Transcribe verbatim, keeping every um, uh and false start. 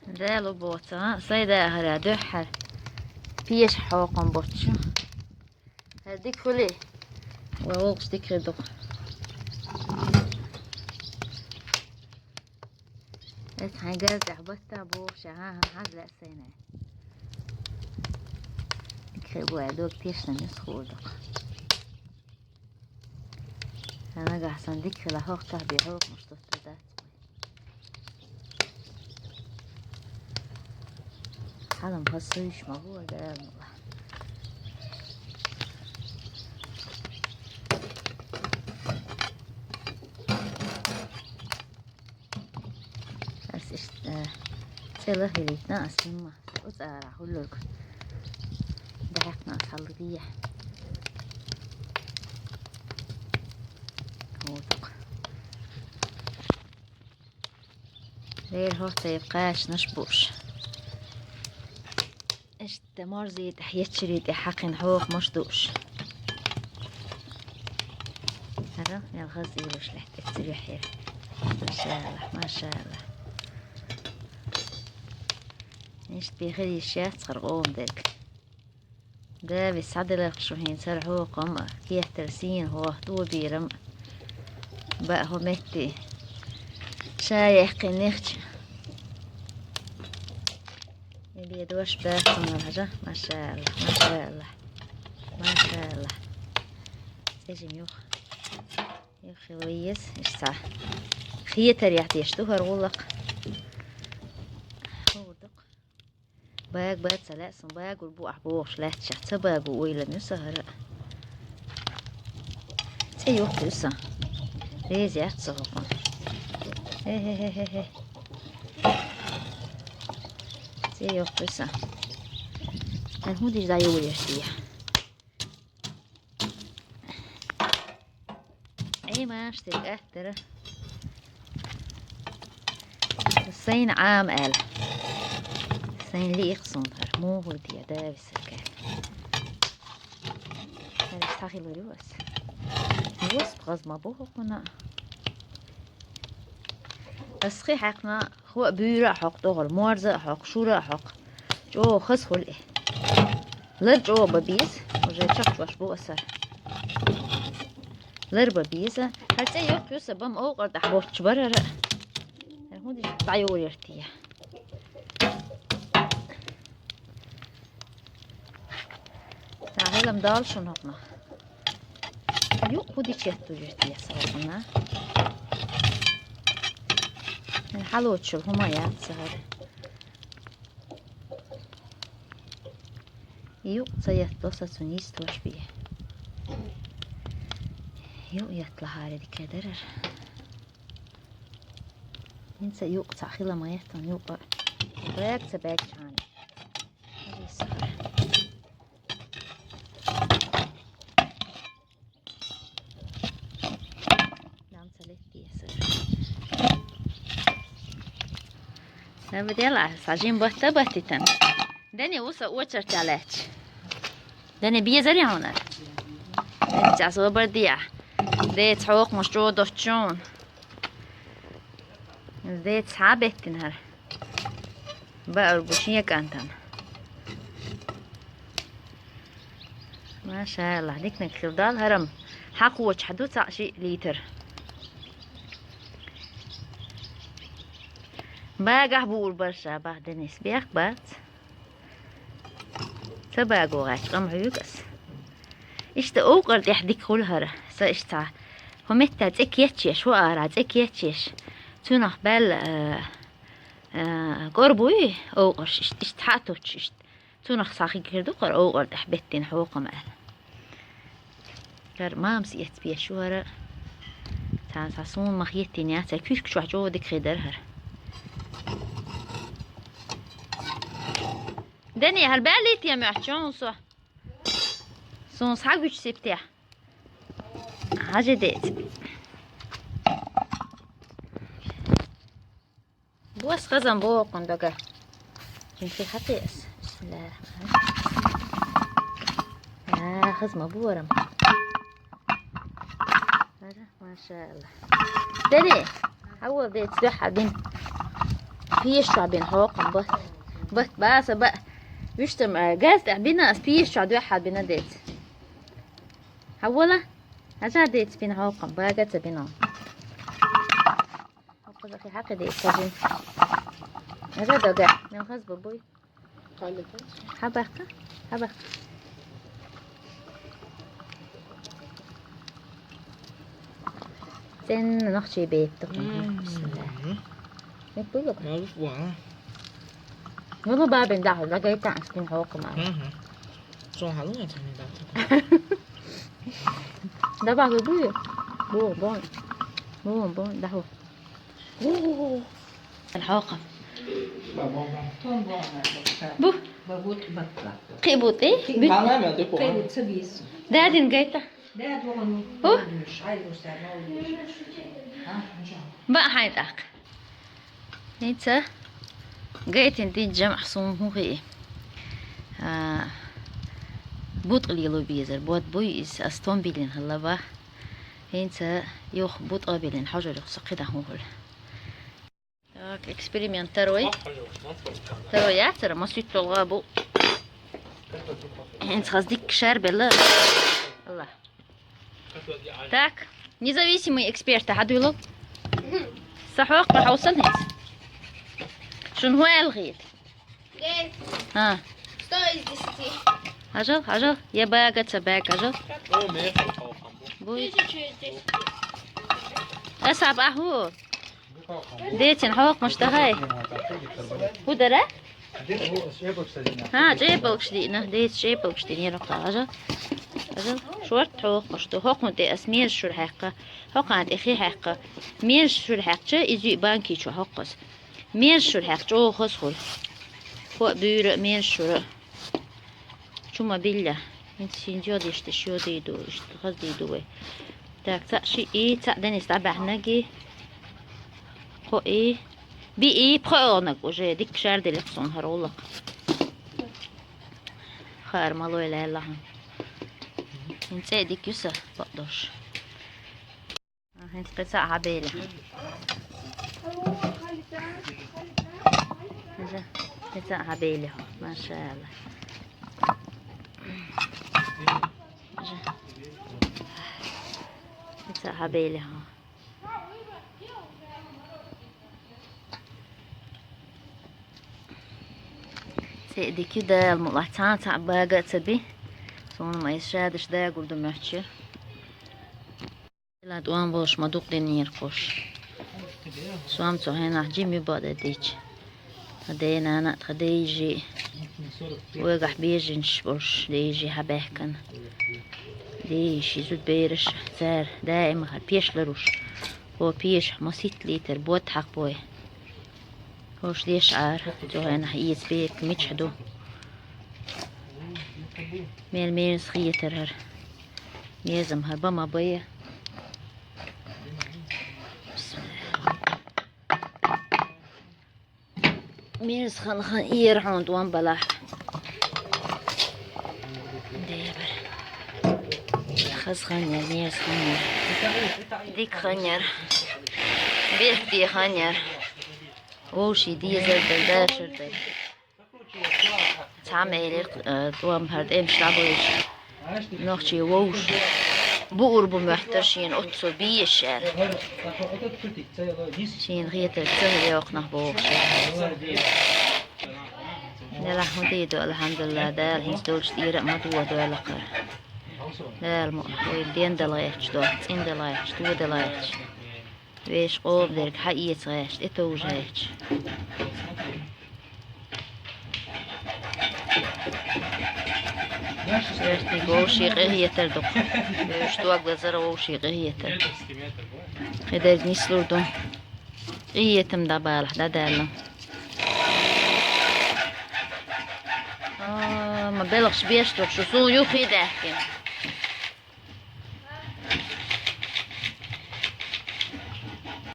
Дела боца, а? Сай дахара, дуьххьара. Пеша хьокхам боцчу. ХӀара дика хуьлий? Ва, вокхуш дика хир ду-кх. Эс хьайн газ тӀехь батта бохуш, хьан-хьан, хьан лаьа сайна. Дика хир бу, ай, дог тешна нисхур ду-кх. Ан нагахь сан дика хила хӀокху чохь бен хьокхамаш доттур дац. Хьалам хаза суьйш ма бу, Дала мукъ лахь. Ас иштта, э, цӀе лахилийтина ас хӀумма. Оцу арахь хӀуллург. ДӀаьхна ас хьаллигийа. ХӀотакх. Лера хӀоттайпа кхачанаш бууш. Иштта морзий тӀехь, еччарий тӀехь хьакхина хьокхамаш дууш. ХӀара, мел хаза ийраш лаьтта эцци вехьера. Машааллах, машааллах. Иштта бен хила йиш яц хӀара къоман дерг. Да, вис схьаделларх шу хӀинца хӀара хьокхам а, кертара сийна хӀокху тӀо бийрам а. Баа хӀо метте. Ша яьккхинехча. И бен дош баьхкинал хьажа. Машааллах, машааллах. Машааллах. ЦӀе жима юха. Юха хила вай еза, иштта цхьа хетарехь деш ду хӀара гӀуллакх. ХӀора ду-кх. Бага бац ца лаьа сан, багур бу ахь бохуш лаьтташехь, ца багу ойлам ю сан хӀара. ЦӀе йоккха ю сан. Реза яц сан хӀокхунна. Хе-хе-хе-хе-хе. ЦӀе йоккха ю сан. Ай, хӀун диш дӀайолуьйту те? Эй, маша, дерг аттара. Сайна Ӏама аьлла. Сайна лиъ-кх суна хӀара. Муха хӀуьту я, да висарг аьлла. ХӀара схьахилар ю ас. Васпа хаза ма бу хӀокхунна. Ас хи хьаькхна, хӀоъ буьйра а хьокху тӀогӀал, морза а хьокху, шура а хьокху. ЧӀогӀа хаза хуьлу и. Лар чӀогӀа бан беза, уже чекхчош бу аса. Лар бан беза. ХӀара цӀе йоккха ю сан, бан овкъар тӀехь боцчу барара. ХӀара хӀун диш дӀайолуьйту те? Ца хьелам дала шуна хӀокхунах. Юкъ хӀун дича еттуьйту те аса хӀокхунна? Хьан хьалочул хӀума яц ца хӀара. Юкъ ца еттало сан цунна йистош бен. Юкъ етталахьара дика дарара. ХӀинца юкъ цхьаъ хила ма яц хьуна юкъа. Бага ца баьгчхьана. Дам ца леттий аса. Сан дела, сан жима батта баттитан. Дани ву сан очередь лаьтташ. Дани, безарий хьуна? Дани, цхьа собар де. Деца хьокхамаш чӀогӀа доцчу хьуна. Деца схьа а беттина хӀара. Баар бу шен кӀантана. Машааллах, диканиг хила дала хӀара-м. Хьан кхочуш ду цхьаъ шиъ литр. Багахь буур бара ша, бах Денис, бехк бац. Ца баго гӀаьттича къам хьоьгу ас. Иштта овкъар тӀехь дика хуьлу хӀара, сан иштта цхьа. ХӀун метта цӀе кечъеш, хӀун ара цӀе кечъеш. Цунах баьлла, а, а, кӀор буй овкъарш, иштта, иштта хьа а туттуш, иштта. Цунах схьа хи хир ду хӀара овкъар тӀехь беттина хьокхам аьлла. ХӀара мамас эцна беш ю хӀара. Цхьана схьа суна ма хеттина яц, хӀара куьрк чохь чӀогӀа дика хир дара хӀара. Дани, хӀара баьллий те моьтту хьуна со? Суна схьагуьту сиптехь. Хьажи деца. Бос хазан бохун дага. Жимхи хати ас. Бисмиллахир рахманир рахим. А, хазма буарам. Ара, машаалла. Дали, хьавва бец дуьхьа бин. Пиша чу бина хьокхам ба. Бат баса ба. Вуьштам, э, газ тӀехь бина, ас пиша чу дуьхьал бина деца. Хьавола? Хьажа деца бина хьокхам, бага ца бина. Хьокхаза хи хьакхи деца бина. Хьажа дага, мел хаз бу буй. Хьабаккха, хьабаккха. Цен нохчий бетта. Мгм. Бисмилла. Мек буйлук? Мазух буа. Муну бабин даху, лагайтан скин хокма. Мгм. Сон халуна тани даху. Дабагы буй. Бу, бон. Бу, бон, даху. Хьокхам. Бу. Кхи бутӀи? Дадин гайта. Ху? Ба хьайн тӀаккха. ХӀинца гайтин дин жамӀ сун хӀун хии. А, бутӀ лело безар, бод буй иза, ас тон билин хӀалла ва. ХӀинца юх бутӀа билин хьожар юх са кхида хӀун хуьлу. Так, эксперимент второй. Второй яцара, ма суьтталгӀа бу. ХӀинца хаз дикка шарбелла. Алла. Так, независимый эксперт, хьадуьйлал. Са хьокху хьовсан хӀинца. Шун хӀун аьлла хета? Девять. А. Сто из десяти. Хьажал, хьажал. Я бага, ца бага, хьажал. О, мехал хьокхам бу. Буй. Тысяча из десяти. Аса баху. Децин хьокхамаш дахай. ХӀу дара? ХӀа, чӀепалгаш диъна. Деца чӀепалгаш диъна, яра кхажа. Ажа. Шорт хьокхаш ду. ХӀокхун тӀе ас мержа шура хьаьккха. ХӀокхана тӀе хи хьаьккха. Мержа шура хьаьккча, изуь банки чу хьокхас. Мержа шура хьаьккха, чӀогӀа хаза хуьлу. Хо а буьйра, мержа шура. Чу ма билла. ХӀинца шин йодаш теш йодийду, иштта хаза дийду вай. Так, цхьаъ шиъ и, цхьаъ денис дӀабаьхьнаги. Кхо и. Би и, пхоьалгӀанаг уже, дикка шардилла суна хӀара гӀуллакх. Хаар ма лой лаьлла хьан. ХӀинца цӀе дика ю сан, бакъдолуш. ХӀинца кхин цхьаъ хьабели хьан. Хьажа, кхин цхьаъ хьабели хьо. Машаалла. Хьажа. Кхин цхьаъ хьабели хьо. ЦӀе дика ю, Дала мукъалахь, цхьа а цхьаъ бага а ца би. Суна ма иза шадаш дагур ду моьттуш. Ла тӀом болуш ма дукха динера кхуш. Сом цу хьенахь жима ю бакъдерг дийча. Тхан ден-нана а, тхан ден-йижи а. Вайгахь бежанаш болуш ден-йижи хьабаьхкина. Ден-йижи, зудбераш а, цара даима хьан пеш ларуш. Хьо пешахь ма ситта литр бод хьакхабой. ХӀорш деш Ӏара, цу хенахь эца бепиг мичахь ду? Мел мерза хетар хӀара. Мерзам хӀара бан ма байя. Мерза хан хан ера хьуна тӀом балахь. Дебар. Хаза хан яр, мерза хан яр. Дика хан яр. Бехке хан яр. Вовший дезар дай, дашар дай. Цхьа мелира, э, тӀом хӀара тӀемаш дӀабоьлча. Нохчий вовш. Буур бу моьттар шена оццо бийш аьлла. Шена хетар ца йоккхунах бохуш. Делахь хӀун дийр ду, алхьамдулиллахӀ, Дала хӀинца долчу тӀера а ма дохадойла кхара. Дала ма вай ден дала гӀерташ до, цӀин дала гӀерташ, то дала гӀерташ. Вешан къома дерг хьаэца гӀерташ, тӀетовжа гӀерташ. Эртниг вовший къинхетар ду-кх. Вевзаш дог лазар вовший къинхетар. Кхидерг нислур ду. Къинхетам дӀабалахь, дӀадаьлла. А, ма белхаш беш ду-кх шу, суна юххе а даьхкина.